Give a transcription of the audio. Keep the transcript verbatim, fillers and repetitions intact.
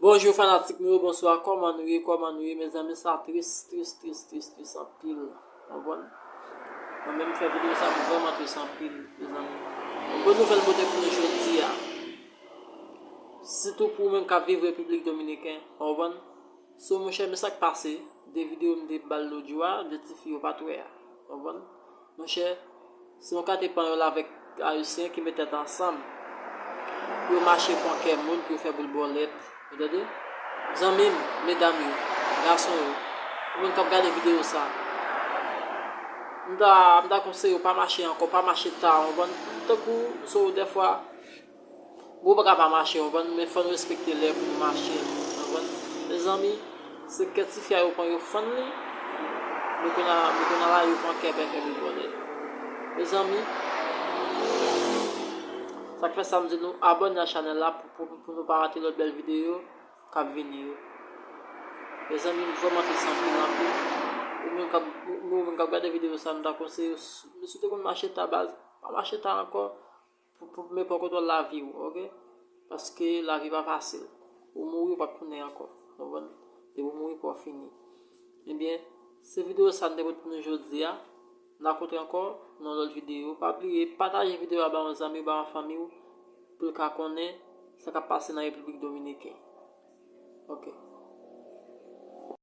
Bonjou fanatik nou yo, bonswa, kòman nou ye, kòman nou ye, mezanmi, sa tris, tris, tris, tris, tris anpil, konprann? Mwen menm fè videyo sa, m vrèman tris anpil, mezanmi. Bon nouvèl m pote pou nou jodi a. Sitou pou ou menm k ap viv Repiblik Dominiken, konprann? So, monchè, men sa k pase, de videyo m te ba l lòt jou a, de tifi yo pa t wè a, konprann? Monchè, se yon katye panyòl avèk ayisyen ki met tèt ansanm pou yo mache pran kè moun, pou yo fè boul bòlèt. Ou tande? Zanmi m, medam yo, gason yo, ou menm k ap gade videyo sa, m ta, m ta konseye w pa mache ankò, pa mache ta, ou konprann? Tankou, so, dèfwa, ou pa ka pa mache, ou konprann? Men fò n respekte lè pou nou mache, ou konprann? Mezanmi, se kè tifi a yo pran, yo fann li. Men kounye a, men kounye a la, yo pran kè pè fè boul bòlèt. Mezanmi, sa k fè sa m di nou abòne a chanèl la pou, pou, pou nou pa rate lòt bèl videyo k ap vini yo. Mezanmi, m vrèman tris anpil, anpil. Ou menm k ap, ou menm k ap gade videyo sa, m ta konseye w, si, si w te konn mache ta baz, pa mache ta ankò. Pou, pou, men pran kontwòl lavi w, oke? Paske lavi pa fasil. Ou mouri, ou p ap tounen ankò. Konprann? Depi w mouri, pou w fini. Ebyen, se videyo sa n te pote pou nou jodi a. N a kontre ankò nan lòt videyo. Pa bliye pataje videyo a ba yon zanmi w, ba yon fanmi w, pou l ka konnen sa k ap pase nan Repiblik Dominiken. Oke.